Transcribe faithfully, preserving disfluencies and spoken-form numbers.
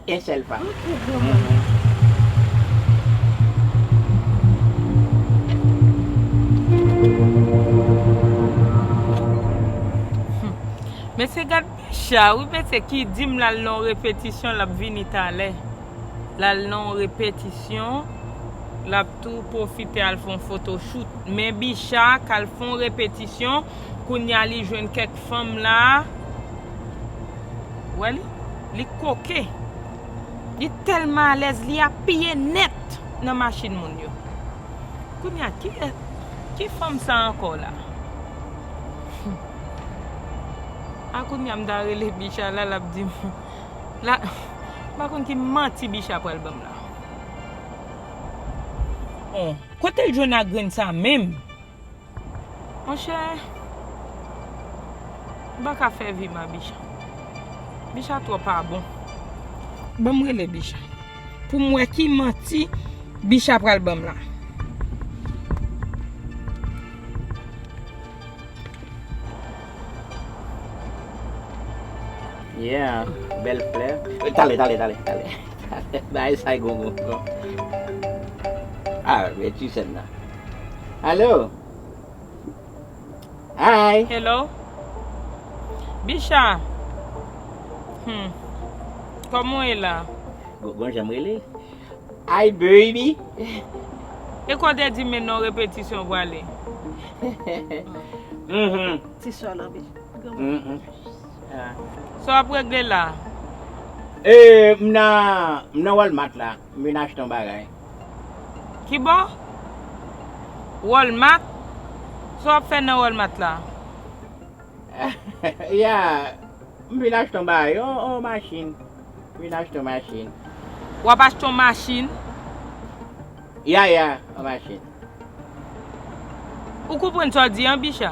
Yon sèl fwa. Mesye, gad Bicha wi, mesye, ki di m l al nan yon repetisyon, l ap vini talè. L al nan yon repetisyon, l ap tou pwofite al fè yon fotochout. Men Bicha k al fè yon repetisyon, kounye a li jwenn kèk fanm la. Wè li? Li koke. Li tèlman alèz, li apiye nèt nan machin moun yo. Kounye a, ki, ki fanm sa ankò la? A, kounye a m ta rele Bicha la, l ap di m, la, m pa konn ki manti Bicha pral ban m la. Bon, kote l jwenn ak grenn sa menm? Monchè, m pa ka fè vi m a Bicha. Bicha twò pa bon. Ban m rele Bicha. Pou m wè ki manti Bicha pral ban m la. Yeah, bèl flè. Talè, talè, talè, talè. Talè. Bagay sa e gongon. Ah, men ti sèn nan. Alo? Hi. Hello. Bicha. Hmm. Kòman w ye la? Gon, gon jan m rele. Hi, baby. E kote di men non repetisyon w prale? Mhm. Ti sè lan, Bicha. Mhm. Ah. Sa w ap regle la? E, m nan, m nan Walmart la. M vin achte yon bagay. Ki bò? Walmart? Sa w ap fè nan Walmart la? Ya, m vin achte yon bagay, yon, yon machin. M vin achte yon machin. W ap achte yon machin? Ya, ya, yon machin. Ou konprann sa w di an, Bicha?